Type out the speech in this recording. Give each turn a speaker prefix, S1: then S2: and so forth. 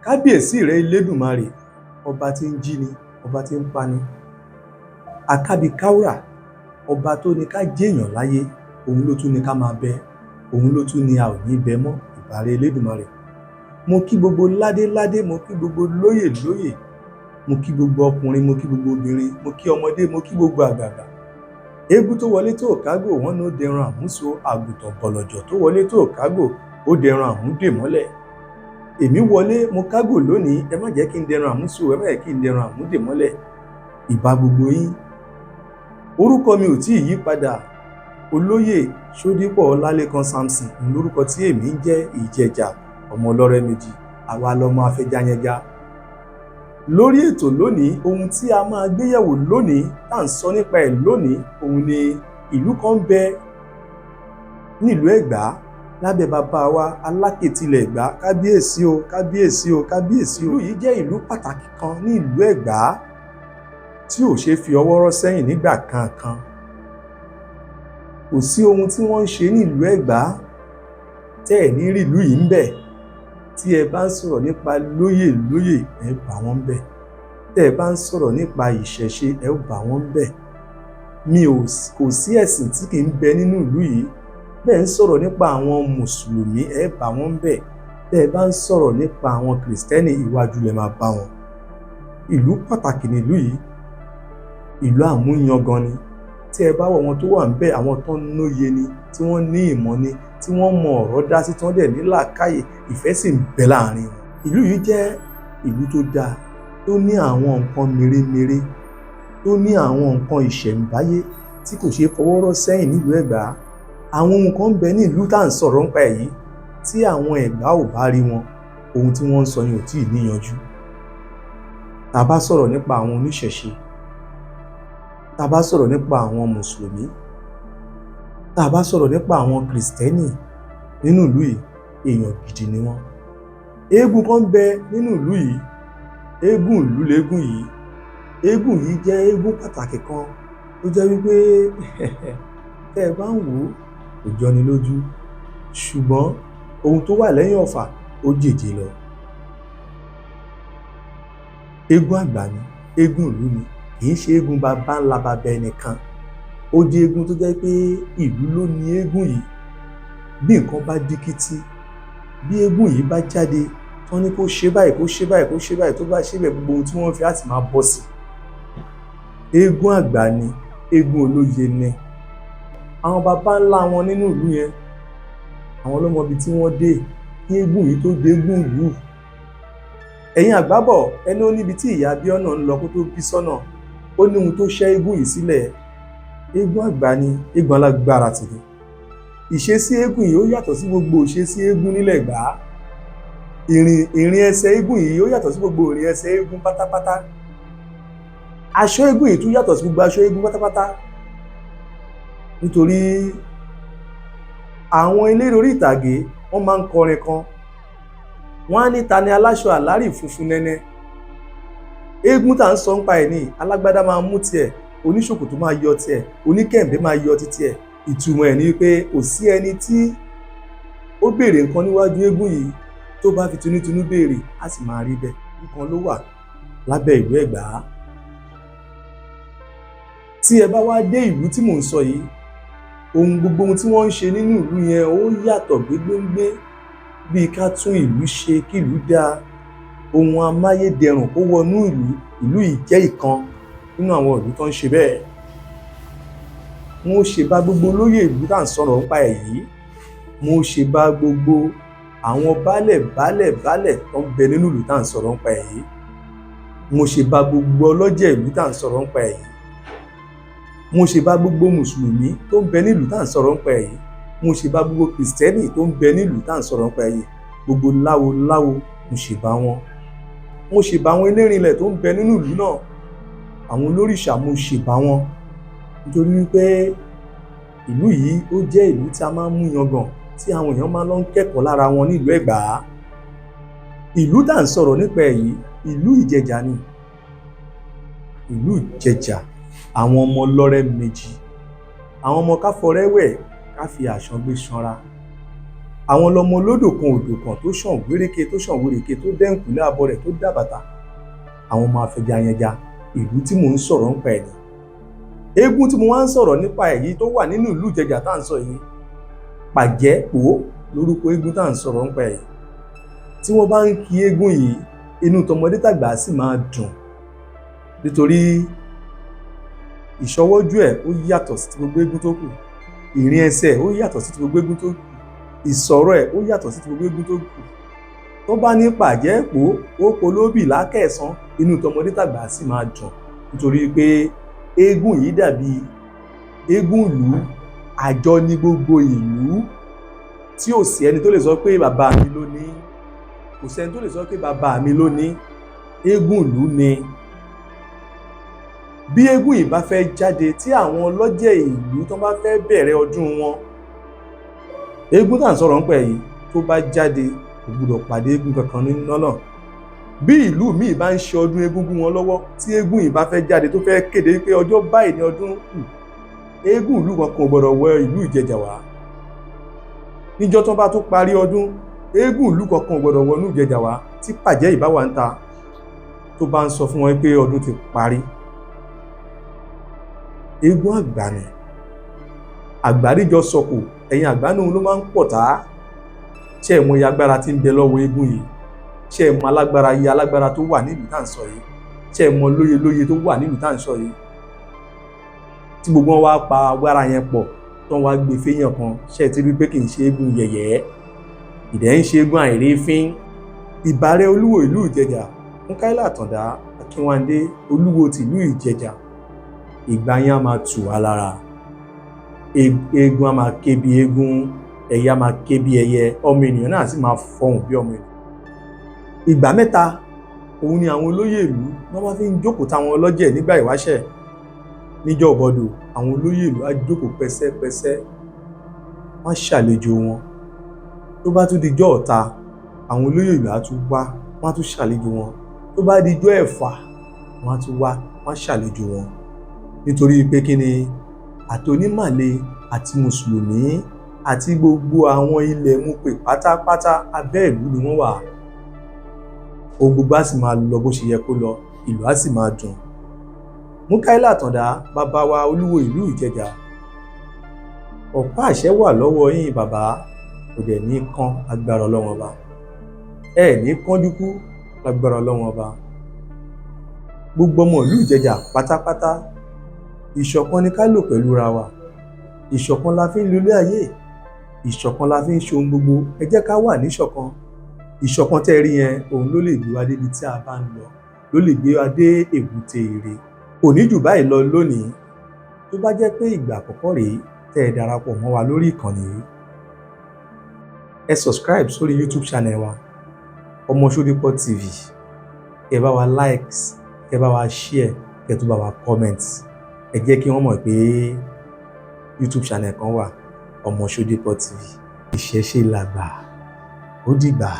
S1: Kábíyèsí rẹ Elédùmarè, ọba tí ń jí ni, ọba tí ń pa ni. Akábikáúrà, ọba tó ní ká jéèyàn láyé, òun ló tún ní ká máa bẹ, òun ló tún ní a ò ní bẹ mọ́. Ìbà rẹ Elédùmarè. Mo kí gbogbo ládéládé, mo kí gbogbo lóyè lóyè, mo kí gbogbo ọkùnrin, mo kí gbogbo obìnrin, mo kí ọmọdé, mo kí gbogbo àgbààgbà. Eégún tó wọlé tó kágò, wọ́n ní ó dẹran àmúso. Àgùntàn bọ̀lọ̀jọ̀ tó wọlé tó kágò, ó dẹran àmúdè mọ́lẹ̀. Èmi wọlé, mo kágò lónìí, ẹ má jẹ́ kí n dẹran àmúso, ẹ má jẹ́ kí n dẹran àmúdè mọ́lẹ̀. Ìbà gbogbo yín. Orúkọ mi ò tí ì yí padà. Olóyè Ṣódípọ̀ Ọlálékan Samson ń lórúkọ tí èmi ń jẹ́. Ìjẹ̀jà ọmọ ọlọ́rẹ́ méjì, àwa lọmọ afẹjayẹja. Lórí ètò lónìí, ohun tí a máa gbéyẹ̀wò lónìí, tá à ń sọ nípa ẹ̀ lónìí, òun ni ìlú kan ń bẹ nílùú Ẹ̀gbá lábẹ́ bàbá wa Alákètilẹ̀ Ẹ̀gbá. Kábíyèsí o, kábíyèsí o, kábíyèsí o. Ìlú yìí jẹ́ ìlú pàtàkì kan ní ìlú Ẹ̀gbá tí ò ṣeé fi ọwọ́ rọ́ sẹ́yìn nígbà kankan. Kò sí ohun tí wọ́n ń ṣe ní ìlú Ẹ̀gbá tẹ́ ẹ̀ ní rí ìlú yìí ń bẹ̀. Tí ẹ bá ń sọ̀rọ̀ nípa lóyè lóyè, ẹ bá wọn ń bẹ̀. Tẹ́ ẹ bá ń sọ̀rọ̀ nípa ìṣẹ̀ṣe, ẹ bá wọn ń bẹ̀. Mi ò kò sí ẹ̀sìn tí kì í bẹ nínú ìlú yìí. Bẹ́ẹ̀ ń sọ̀rọ̀ nípa àwọn mùsùlùmí, ẹ bá wọn ń bẹ̀. Tẹ́ ẹ bá ń sọ̀rọ̀ nípa àwọn kìrìsìtẹ́nì, iwájú lẹ máa bá wọn. Ìlú pàtàkì ní ìlú yìí, ìlú àmúyangàn ni. Tí ẹ bá wọ àwọn tó wà ń bẹ̀, àwọn tó ń nóye ni, tí wọ́n ní ìmọ̀ ni, tí wọ́n mọ ọ̀rọ̀ dá sí, tí wọ́n dẹ̀ ní làákàyè, ìfẹ́ sì ń bẹ láàrin wọn. Ìlú yìí jẹ́ ìlú tó dáa, tó ní àwọn nǹkan mèremère, tó ní àwọn nǹkan ìṣẹ̀ǹbáyé tí kò ṣeé fọwọ́ rọ́ sẹ́yìn nílùú Ẹ̀gbá. Àwọn ohun kan ń bẹ ní ìlú tá à ń sọ̀rọ̀ nípa ẹ̀ yìí, tí àwọn Ẹ̀gbá ò bá rí wọn, ohun tí wọ́n ń sọ yẹn ò tíì níyanjú. Tá a bá sọ̀rọ̀ nípa àwọn oníṣẹ̀ṣe, tá a bá sọ̀rọ̀ nípa àwọn mùsùlùmí, tá a bá sọ̀rọ̀ nípa àwọn kìrìsìtẹ́nì nínú ìlú yìí, èèyàn gidi ni wọ́n. Eégún kan ń bẹ nínú ìlú yìí, eégún ìlú léégún yìí. Eégún yìí jẹ́ eégún pàtàkì kan tó jẹ́ wípé tẹ́ ẹ bá ń wò ó, kò jọni lójú, ṣùgbọ́n ohun tó wà lẹ́yìn ọ̀fà ó jèjì lọ. Eégún àgbà ni, eégún ìlú ni, kì í ṣe eégún baba ńlá baba ẹnìkan. Ó jẹ́ eégún tó jẹ́ pé ìlú ló ní eégún yìí. Bí nǹkan bá díkítí, bí eégún yìí bá jáde, tán ní kó ṣe báyìí, kó ṣe báyìí, kó ṣe báyìí, tó bá ṣe bẹ́ẹ̀, gbogbo ohun tí wọ́n fi á sì máa bọ́ sí. Eégún àgbà ni, eégún olóye ni. Àwọn baba ńlá wọn nínú ìlú yẹn, àwọn ló mọ ibi tí wọ́n dé kí eégún yìí tó dé eégún ìlú. Ẹ̀yin àgbà bọ̀, ẹni ó níbi tí ìyá Abíọ́nà ń lọ kó tó bí sọ́nà, ó ní ohun tó ṣẹ́ eégún yìí sílẹ̀. Eégún àgbà ni, eégún alágbára tì ní. Ìṣesí eégún yìí ó yàtọ̀ sí gbogbo ìṣesí eégún nílẹ̀ Ẹ̀gbá. Ìrìn ẹsẹ̀ eégún yìí ó yàtọ̀ sí gbogbo ìrìn ẹsẹ̀ eégún pátápátá. Aṣọ eégún yìí tún yàtọ̀ sí gbogbo aṣọ eégún pátápátá. Nítorí àwọn eléré orí ìtàgé, wọ́n máa ń kọrin kan. Wọ́n á ní, "Ta ni aláṣọ àlárì funfun nẹ́nẹ́?" Eégún tá à ń sọ nípa ẹ̀ ní alágbádá máa mú tiẹ̀, oníṣòkòtò máa yọ tiẹ̀, oníkẹ̀ǹbẹ́ máa yọ titiẹ̀. Ìtumọ̀ ẹ̀ ni wípé kò sí ẹni tí ó béèrè nǹkan níwájú eégún yìí, tó bá fi tinútinú béèrè, á sì máa rí bẹ́ẹ̀. Nǹkan ló wà lábẹ́ ìlú Ẹ̀gbá. Tí ẹ bá wá dé ìlú tí mò ń sọ yìí, ohun gbogbo, ohun tí wọ́n ń ṣe nínú ìlú yẹn, ó yàtọ̀ gbégbéngbé. Bíi ká tún ìlú ṣe kí ìlú dáa, ohun amáyédẹrùn kó wọnú ìlú, ìlú yìí jẹ́ ìkan nínú àwọn ìlú tó ń ṣe bẹ́ẹ̀. Mo ṣe bá gbogbo olóyè ìlú tá à ń sọ̀rọ̀ nípa ẹ̀ yìí, mo ṣe bá gbogbo àwọn baálẹ̀ baálẹ̀ baálẹ̀ tó ń bẹ nínú ìlú tá à ń sọ̀rọ̀ nípa ẹ̀ yìí, mo ṣe bá gbogbo ọlọ́jẹ̀ ìlú tá à ń sọ̀rọ̀ nípa ẹ̀ yìí, mo ṣe bá gbogbo mùsùlùmí tó ń bẹ nílùú tá à ń sọ̀rọ̀ nípa ẹ̀ yìí, mo ṣe bá gbogbo kìrìsìtẹ́nì tó ń bẹ nílùú tá à ń sọ̀rọ̀ nípa ẹ̀ yìí, gbogbo láwo láwo, mo ṣe bá wọn. Mo ṣe bá àwọn elérinlẹ̀ tó ń bẹ nínú ìlú náà, àwọn olórìṣà, mo ṣe bá wọn, nítorí wípé ìlú yìí, ó jẹ́ ìlú tí a máa ń mú yangàn, tí àwọn èèyàn máa ń lọ ń kẹ́kọ̀ọ́ lára wọn nílùú Ẹ̀gbá. Ìlú tá à ń sọ̀rọ̀ nípa ẹ̀ yìí, ìlú Ìjẹ̀jà ni. Ìlú Ìjẹ̀jà, àwọn ọmọ ọlọ́rẹ́ méjì, àwọn ọmọ káfọrẹ́wẹ̀ ká fi àṣọ gbé sanra. Àwọn lọmọ olódò kan odò kan tó ṣàn wéréke, tó ṣàn wéréke, tó dẹ́ǹkùlé abọ́ rẹ̀ tó dàbàtà. Àwọn ọmọ afẹjayanja ìlú tí mò ń sọ̀rọ̀ nípa ẹ̀ ni. Eégún tí mo wá ń sọ̀rọ̀ nípa ẹ̀ yìí tó wà nínú ìlú Ìjẹ̀jà tá à ń sọ yìí, Pàjẹ́pò lórúkọ eégún tá à ń sọ̀rọ̀ nípa ẹ̀ yìí. Tí wọ́n bá ń kí eégún yìí, inú tọmọdé tàgbà sì máa dùn, nítorí ìṣọwọ́jú ẹ̀ ó yàtọ̀ sí ti gbogbo eégún tó kù, ìrìn ẹsẹ̀ ó yàtọ̀ sí ti gbogbo eégún tó kù, ìsọ̀rọ̀ ẹ̀ ó yàtọ̀ sí ti gbogbo eégún tó kù. Tó bá ní Pàjẹ́pò ó polóbì lákẹ̀sán, inú tọmọdé tàgbà sì máa dùn, nítorí pé eégún yìí dàbí eégún ìlú àjọ ní gbogbo ìlú, tí ò sí ẹni tó lè sọ pé bàbá mi ló ní, kò sẹ́ni tó lè sọ pé bàbá mi ló ní. Eégún ìlú ni. Bí eégún yìí bá fẹ́ jáde, tí àwọn ọlọ́jẹ̀ ìlú tó bá fẹ́ bẹ̀rẹ̀ ọdún wọn, eégún tá à ń sọ̀rọ̀ nípa yìí tó bá jáde, kò gbúdọ̀ pàdé eégún kankan ní lọ́nà. Bí ìlú míì bá ń ṣe ọdún egúngún wọn lọ́wọ́, tí eégún yìí bá fẹ́ jáde, tó fẹ́ kéde pé ọjọ́ báyìí ni ọdún kù, eégún ìlú kankan ò gbọdọ̀ wọ ìlú Ìjẹ̀jà wá. Níjọ́ tó bá tún parí ọdún, eégún ìlú kankan ò gbọdọ̀ wọnú Ìjẹ̀jà wá. Tí Pàjẹ́ yìí bá wà ń ta, tó bá ń sọ fún wọn pé ọdún ti parí. Eégún àgbà ni. Àgbáríjọ sọ̀kò ẹ̀yìn àgbánú ló máa ń pọ̀ tá. Ṣé ẹ mọ iye agbára tí ń bẹ lọ́wọ́ eégún yìí? Ṣé ẹ mọ alágbára, iye alágbára tó wà nílùú tá à ń sọ yìí? Ṣé ẹ mọ lóye lóye tó wà nílùú tá à ń sọ yìí? Tí gbogbo wọn wá pa agbára yẹn pọ̀, tó ń wá gbé fẹ́yàn kan, ṣé ẹ ti rí pé kì í ṣe eégún yẹ̀yẹ́, ìdẹ́ ń ṣe eégún àìrífín. Ìbàrẹ̀ olúwo ìlú Ìjẹ̀jà, Múkáílà Àtàndá Akínwándé, olúwo tìlú Ìjẹ̀jà, ìgbà yẹn á máa tù wá lára. Eégún á máa ké bí eégún, ẹyẹ á máa ké bí ẹyẹ, ọmọ ènìyàn náà sì máa fọhùn bí ọmọ ènìyàn. Ìgbà mẹ́ta òun ni àwọn olóyè ìlú wọ́n máa fi ń jókòó táwọn ọlọ́jẹ̀ nígbà ìwáṣẹ̀. Níjọ́ ìbọdò, àwọn olóyè ìlú á jókòó pẹ́sẹ́pẹ́sẹ́, wọ́n á ṣàlejò wọn. Tó bá tún dijọ́ ọ̀ta, àwọn olóyè ìlú á tún wá, wọ́n á tún ṣàlejò wọn. Tó bá dijọ́ ẹ̀fà, wọ́n á tún wá, wọ́n á ṣàlejò wọn. Nítorí pé kí ni, àtònímàle àti mùsùlùmí àti gbogbo àwọn ilẹ̀ mupè pátápátá, abẹ́ ìlú ni wọ́n wà. Ohun gbogbo á sì máa lọ bó ṣe yẹ kó lọ, ìlú á sì máa dùn. Múkáílà Àtàndá, bàbá wa olúwo ìlú Ìjẹ̀jà, ọ̀pá àṣẹ wà lọ́wọ́ yín bàbá, kò dẹ̀ ní kán agbára Ọlọ́run Ọba. Ẹ ní kánjú kú lágbára Ọlọ́run Ọba. Gbogbo ọmọ ìlú Ìjẹ̀jà pátápátá, ìṣọ̀kan ni ká lò pẹ̀lú ra wa. Ìṣọ̀kan la fi ń lulẹ̀ ayé, ìṣọ̀kan la fi ń ṣe ohun gbogbo. Ẹ jẹ́ ká wà níṣọ̀kan. Ìṣọ̀kan tẹ́ ẹ rí yẹn, òun ló lè gbé wa débi tí a bá ń lọ, ló lè gbé wa dé èbúté ire. Kò ní jù báyìí lọ lónìí. Tó bá jẹ́ pé ìgbà àkọ́kọ́ rèé tẹ́ ẹ darapọ̀ mọ́ wa lórí ìkànnì yìí, ẹ subscribe sórí YouTube channel wa, Ọmọ Ṣódípọ̀ TV. Ẹ bá wa likes, ẹ bá wa share, ẹ tún bá wa comment. Ẹ jẹ́ kí wọ́n mọ̀ pé YouTube channel kan wà, Ọmọ Ṣódípọ̀ TV. Ìṣẹ̀ṣe làgbà, ó dìgbà.